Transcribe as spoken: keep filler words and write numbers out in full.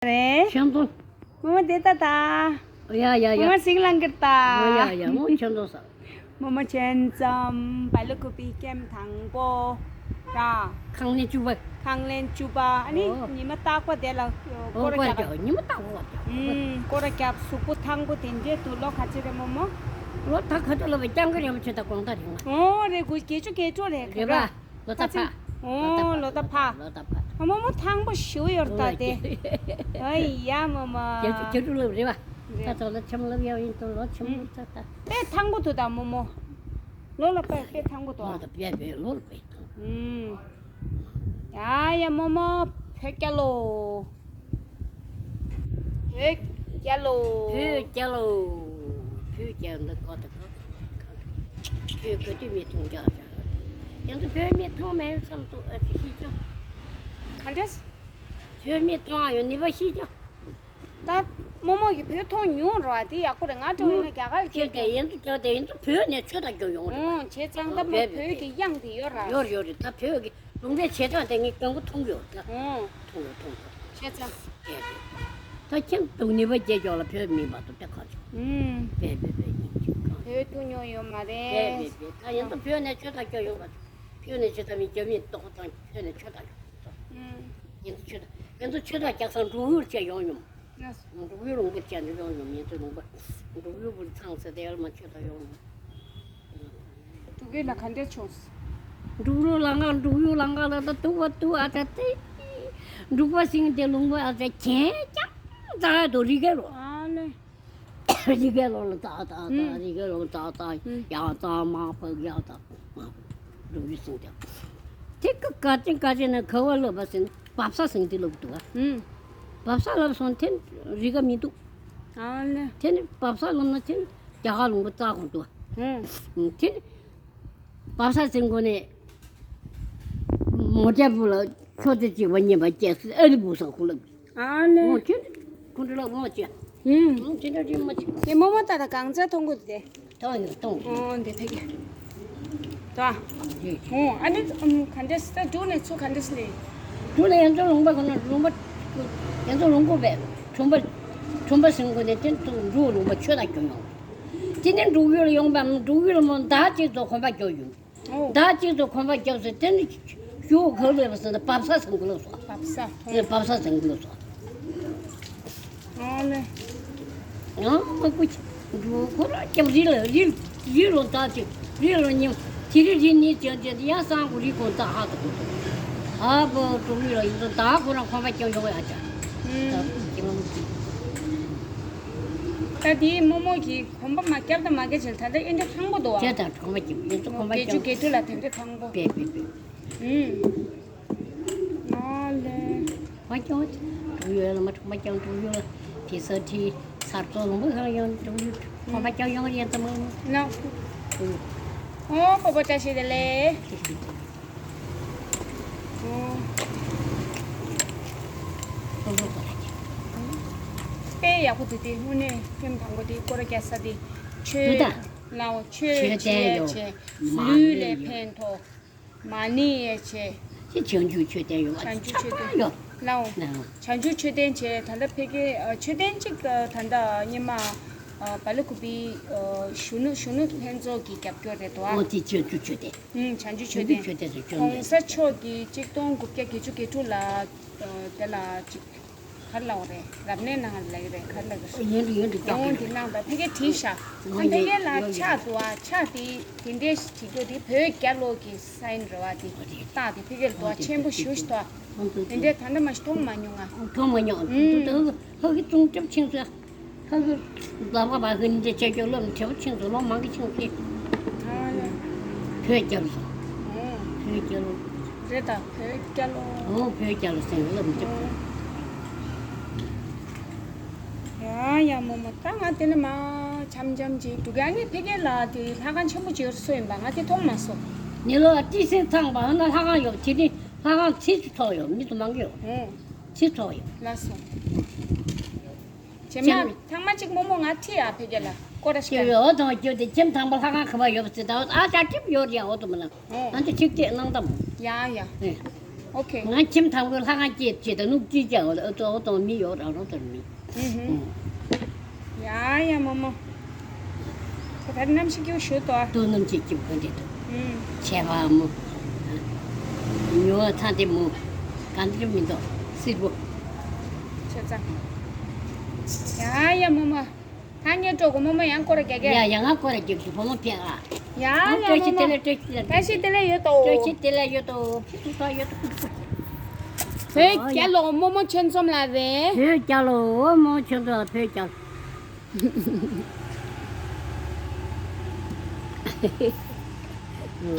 རེད། ཁྱོད་ཚོ། རྨོ་མོ་དེ་ད་ད། ཡ་ཡ་ཡ། རྨོ་མོ་ཟིང་ལང་གིར་ད། ཡ་ཡ་ཡ། རྨོ་མོ་ཁྱོད་ཚོ་ས། རྨོ་མོ་ཆེན་ཙམ་བ་ལུ་ཀུ་པི་ཀེམ་དང་པོ། ར། ཁང་ལེན་བཅུ་པ། ཁང་ལེན་བཅུ་པ། ཨ་ནི་ཨོ། ཉི་མ་རྟག་པ་དེ་ལ་ཨོ། སྐོར་སྐོར་རྒྱག་རྒྱག་ཉི་མ་རྟག་པ་སྐོར་རྒྱག་ཨུམ། སྐོར་རྒྱག་གཟུགས་པོ་ཐང་པོ་དེ་འདྲའི་དུ་ལོ་ག་ཚོད་རེད་རྨོ་མོ། ལོ་ད་ག་ཚོད་ལབ་པའི་སྐྱབས་མགོན་རིན་པོ་ཆེ་དང་དགོང་དག་རིང་ལ། ཨོ་རེད། དགུ་བརྒྱད་ཅུ་གྱ་དྲུག་རེད་ག་རེད་པ། ལོ་ད་ཕ། ཨོ་ལོ་ད་ཕ། ལོ་ད་ཕ། ཨ་རྨོ་མོ་ཐང་པོ་ཞེ་པོ་ཡོད་རེད་ད་དེ། ཨ་ཡ་རྨོ་མོ། ཁྱེད་ཁྱེད་ཚོ་ལབ་རེད་པ། རེད། ད་ཚོ་ལ་ཆམ་ལབ་ཡག་ཡིན་དུ་ལོ་ཆམ་ལབ་ད་ད། དཔེ་ཐང་པོ་འདུག་ད་རྨོ་མོ། ལོ་ལ་དཔེ་དཔེ་ཐང་པོ་འདུག་ཨ། ལོ་ད་དཔེ་དཔེ་ལོ་ལ་དཔེ་ཐང་། ཨུམ། ཡ་ཡ་རྨོ་མོ། བོད་རྒྱལ་ལོ། བོད་རྒྱལ་ལོ། བོད་རྒྱལ་ལོ། བོད་རྒྱལ་འདི་གོ་ད་གོ། བོད་ག་དུས་མི་མཐོང་རྒྱག་རྒྱག་ཡང་ཚོ་བོད་མི་མཐོང་མེད་བསམ་འདུག་ཨ་ཙི་ཤི་ཅང་། ག་འདྲས། བོད་མི་མཐོང་ཨ་ཡོད་ནི་བ་ཤི་ཅང་། ད་རྨོ་མོ་གི་བོད་མཐོང་མྱོང་ར་དེ་ཡག་པོ་རེད། ང་འགྲོ་ཡིན་ན་རྒྱ་གར་ཁྱེད་སྐད་ཀྱི་ཡིན་དུ་ཀྱང་དེ་ཡིན་དུ་བོད་ནས་ཆོས་དང་སྐྱོ་ཡོང་རེད། ཨོ་བྱས་ཙང་ད་མོ་བོད་ཀྱི་དབྱངས་དེ་ཡོད་ར། ཡོད་ཡོད་རེད། ད་བོད་ཀྱི་ལུང་པའི་བྱེད་སྟངས་དེ་ངས་སྐྱོན་གོ་མཐོང་གི་ཡོད་ད། ཨོ་མཐོང་གི་མཐོང་གི་བྱས་ཙང་། ད་ཁྱེད་དུ་ནི་བ་རྒྱལ་ཀྱོག་ལ་བོད་མིན་པ་དུ་དེ་ཁ་ཆོག་ཨུམ། བོད་བོད་བོད་ཡིན་གྱི་གང་། བོད་ཐུག་མྱོང་ཡོད་མ་རེད། བོད་བོད་བོད་ད་ཡིན་དུ་བོད་ནས་ཆོས་དང་སྐྱོ་ཡོང་བ། བོད་ནས་ཆོས་དང་མི་སྐྱོ་མིན་ཏོག་དང་བོད་ནས་ཆོས་དང་སྐྱོ། ཨུམ། ཡིན་ཚུལ་ཆོས་དང་ཡིན་ཚུལ་ཆོས་དང་རྒྱག་སང་འབྲུག་ཡུལ་བཅས་ཡོང་མྱོང་། ལགས་སོ། འབྲུག་ཡུལ་ལུང་པ་བཅས་འདི་ཡོང་མྱོང་ཡིན་ཚུལ་ལུང་པ། འབྲུག་ཡུལ་བུ་ཚང་ཟེར་དེ་ཡར་མ་ཆོས་དང་ཡོང་མྱོང་། འབྲུག་ཡུལ་ལ་ག་འདྲས་བྱུང་། འབྲུག་ཡུལ་ལ་ང་འབྲུག་ཡུལ་ལ་ང་ལ་ད་དུ་བ་དུ་ཨ་ཙ་ཏི། འབྲུག་པ་སིང་དེ་ལུང་པ་ཨ་ཙ་གྱེན་ཀྱང་ཙ་དོ་རི་གེ་རོ། ཨ་ལེ། རི་གེ་ལོ་ལ་ཙ་ཙ་ཙ་ཨུམ། རི་གེ་ལོ་ཙ་ཙ་ཨུམ། ཡ་ཙ་མ་ཕག་ཡ་ཙ་མ་ཕག་འབྲུག་ཡུལ་སིང་དེ། དེ་ཀ་ཀ་ཅན་ཀ་ཅན་ན་ག་བ་ལབ་པ་ཟེར་ན་བབ་ས་ཟེར་དེ་ལབ་འདུག་བ། ཨུམ། བབ་ས་ལབ་སོང་དེ་རི་ག་མི་འདུག་ཨ་ལེ། དེ་ནི་བབ་ས་ལབ་ན་དེ་རྒྱ་གར་ལུང་པ་རྩ་གོང་འདུག་བ། ཨུམ། དེ་ནི་བབ་ས་ཟེར་མགོ་ནས་མོ་ཏྲ་བུ་ལ་ཆོས་དེ་གཅིག་པ་གཉིས་པ་སྐྱེས་སུ་ཨ་རི་བུ་ས་ཁུ་ལབ། ཨ་ནི། ཨོ་ཁྱོད་ཁོང་ཁྲོ་ལ་ངོ་ཅི། ཧུམ། ཨོ་དེ་འདྲ་རིན་མ་ཅི། དེ་རྨོ་མོ་ད་ལྟ་གང་ཚ་མཐོང་གི་དེ། ཐོང་ཡོད་ཐོང་། ཨོ་འདི་ཐད་ཀྱི། ད། ཨོ་ཨ་ནི་ཨམ་ག་འདྲས་ད་འབྲུག་ནས་ཚུར་ག་འདྲས་སླེབས། འབྲུག་ལ་ཡང་ཚོ་ལུང་པ་ཁོ་ན་ལུང་པ། ཡང་ཚོ་ལུང་པ་བས་ཁྲོམ་པ། ཁྲོམ་པ་ཟིན་དགོས་ནས་དེ་ཚོ་འབྲུག་ལུང་པ་ཆོས་ལ་སྐྱོ་ཡོང་། དེ་ནས་འབྲུག་ཡུལ་ཡོང་པའམ་འབྲུག་ཡུལ་མོ་ཟླ་གཅིག་ཚོ་གོམ་པ་རྒྱག་ཡོང་། ཨོ། ཟླ་གཅིག་ཏུ་གོམ་པ་བརྒྱབ་ཟེར་དེ་ནི་གཞུག་ག་ལས་པ་ཟེར་ན་བབ་ས་ཟེར་གི་ལབ་སོང་། བབ་ས་ཐོང་། ཨེ་བབ་ས་ཟེར་གི་ལབ་སོང་། ཨོ་ལེ། ཡང་མ་ཀུ་ཅི་འགྲོ་ཁོ་ར་རྒྱབ་རི་ལ་རི་རི་ལོ་ཟླ་གཅིག་རི་ལོ་ཉིམ་དེ་རི་རི་ནི་བྱས་རྗེས་ཡང་སང་གོ་རི་གོང་ད་ཧ་ཏུ་ཀུ་ཏུ་ཧ་པོ་ཀྲུ་རི་ལ་ཡིན་ཙང་ད་ཁོ་རང་གོམ་པ་རྒྱབ་ཡོང་ཡ་ཅག་ད་ཀུ་ཅི་ལ་མ་ཀུ་ཅི། ད་དེའི་རྨོ་མོ་གི་གོམ་པ་མ་བརྒྱབ་དང་མ་བརྒྱབ་བྱས་ད་ལྟ་ཨེ་འདྲ་ཐང་པོ་འདུག་ཨ། བརྒྱབ་དང་གོམ་པ་བརྒྱབ་ཡིན་ཙང་གོམ་པ་བརྒྱད་ཅུ་བརྒྱད་ཅུ་ལ་དེ་འདྲ་ཐང་པོ། པེ་པེ་པེ། ཨུམ། ཨ་ལེ། མ་སྐྱོང་། འགྲོ་ཡོད་ལ་མ་འགྲོ་མ་སྐྱོང་འགྲོ་ཡོད་ལ་དེ་ས་ཁྲི་ཚར་ཚོ་ལུང་པ་གང་ཡོང་འགྲོ་ཡོད་གོམ་པ་སྐྱོང་ཡོང་ཡིན་ཙམ་མ། ན། ཨུམ། ཨོ་པོ་པོ་བཀྲ་ཤིས་བདེ་ལེགས། ཨོ། དཔེ་ཡག་པོ་འདུག་དེ་དངོས་གནས་ཐེངས་དང་པོ་དེ་སྐོར་ར་རྒྱག་ས་དེ་ཆོས་དང་། ལའོ་ཆོས་ཆོས་བྱེད་ཡས་ཆེ་ལུས་ལས་ཕན་ཐོགས་མ་ཎི་ཡས་ཆེ། ཅི་བྱང་ཆུབ་མཆོད་རྟེན་ཡོད་བ་བྱང་ཆུབ་མཆོད་རྟེན་ཡོད། ལའོ། ལའོ། བྱང་ཆུབ་མཆོད་རྟེན་བྱས་ད་ལྟ་ཕ་གི་མཆོད་རྟེན་གཅིག་ད་ལྟ་སྙེ་མ་བ་ལི་ཀུ་པི་གཞོན་ནུ་གཞོན་ནུ་ལྷན་ཚོགས་ཀྱི་རྒྱབ་སྐྱོར་རེད་དོ། ཨོ་དེ་བྱང་ཆུབ་མཆོད་རྟེན། ཨུམ་བྱང་ཆུབ་མཆོད་རྟེན། བྱང་ཆུབ་མཆོད་རྟེན་དུ་བྱོན་གོང་ས་མཆོག་གིས་གཅིག་སྟོང་དགུ་བརྒྱ་བརྒྱད་ཅུ་གྱ་དྲུག་ལ་དེ་ལ་གཅིག་ག་རེ་ལབ་དགོས་རེད། རབ་གནས་གནང་ལབ་ཀྱི་རེད། ག་རེ་ལབ་ཀྱི་རེད། ཡོན་ཏན་ཡོན་ཏན་རྒྱག་ཨོ་གི་འདི་གནང་དང་ཕ་གིར་བྲིས་ཤག་ཨོ་ཕ་གིར་ལ་ཡོད་ཡོད་ཕྱག་འདུག་ཨ། ཕྱག་དེ་དེ་འདྲའི་བྲིས་རྒྱུ་དེ་བོད་རྒྱལ་ལོ་གི་སའིན་རེད་བ། དེ་རྟགས་དེ་ཕ་གིར་འདུག་ཨ། ཆེན་པོ་ཞེ་པོ་ཞིག་འདུག་ཨ། དེ་འདྲའི་ད་ལྟ་མ་ཞིག་མཐོང་མ་མྱོང་ང་། མཐོང་མ་མྱོང་། ཨུམ། ཧ་གི་ཙུང་ཀྲབ་ཆིང་སོ། ཧ་གི་ལ་བ་བ་གི་འདི་ཆེ་ཆོ་ལོ་མི་ཆེ་བ་ཆིང་སོ་ལོ་མང་གི་ཆིང་སོ། ཨ་ཡ། བོད་རྒྱལ་ལོ། ཨོ། བོད་རྒྱལ་ལོ། རེད་ད་བོད་རྒྱལ་ལོ། ཨོ་བོད་རྒྱལ་ལོ་ཟེར་ལབ་མི་ཆོག་ཨོ། ཡ་ཡ་རྨོ་མོ་ད་ང་དེ་ནས་མ་འཆམ་འཆམ་ཅིག་འགྲོ་གི། ཨ་ནི་ཕ་གི་ལ་དེ་ལྷ་ཁང་ཆེན་པོ་ཅིག་ཡོད་སུ་ཡིན་པ་ང་དེ་མཐོང་མ་སོང་། ནི་ལོ་ཏི་སེ་ཚང་པ་ཧ་ན་ལྷ་ཁང་ཡོད་དེ་ནི་ལྷ་ཁང་ཚིག་ཚོགས་ཡོད་མི་དུ་མང་གི་ཡོད། ཨོ། ཚིག་ཚོགས་ཡོད། ལགས་སོ། རྗེས་མ་ཚང་མ་གཅིག་རྨོ་མོ་ང་ཁྲིད་ཡ་ཕ་གི་ལ་སྐོར་ར་ཞིག་ཡོད། འོ་དང་ཁྱོད་དེ་ཁྱིམ་ཚང་པ་ལྷ་ཁང་ག་པ་ཡོད་པ་ཟེར་ད་ཨ་ཅག་ཁྲིད་ཡོད་རེད། འོ་དུ་མ་ན་ཨོ། ཨ་ཅག་ཁྲིད་དེ་གནང་དམ། ཡ་ཡ། ཨེ། ཨོ་ཁེ། ང་ཁྱིམ་ཐང་གི་ལྷ་ཁང་སྐྱེས་ཀྱི་ད་ནུབ་ཀྱི་ཀྱང་ཨོ་ཏོ་ཨོ་ཏོ་མི་ཡོད་རང་རོ་དོར་མི། ཨུ་ཧུ། ཡ་ཡ་མོ་མོ། ད་ད་རེ་གནམ་གཤིས་སྐྱིད་པོ་ཞུ་ཏོ། ཏོ་གནམ་གཤིས་སྐྱིད་པོ་འདི་ཏོ། ཨུ། ཆེ་བ་མོ། ཉོ་བ་ཚང་དེ་མོ། གང་འདྲ་མི་འདུག་སིལ་བུ། ཆེ་ཙང་། ཡ་ཡ་མོ་མོ། ད་ངས་འགྲོ་གོ་མོ་མོ་ཡང་སྐོར་ར་རྒྱག་གེ། ཡ་ཡ་ང་སྐོར་ར་རྒྱག་གི་བུ་མོ་ཕེ་ཨ། ཡ་ཡ་བཀྲ་ཤིས་མོ་བདེ་མོ། ལེགས། བཀྲ་ཤིས་བདེ་ལེགས། བཀྲ་ཤིས་བདེ་ལེགས་ཡོད་དོ། བཀྲ་ཤིས་བདེ་ལེགས་ཡོད་དོ། ཕུ་ཐུག་ཐག་ཡོད་དོ། བོད་རྒྱལ་ལོ་རྨོ་མོ་ཆོས་འཛོམས་ལགས་རེད། བོད་རྒྱལ་ལོ་རྨོ་མོ་ཆོས་འཛོམས་ལགས། བོད་རྒྱལ།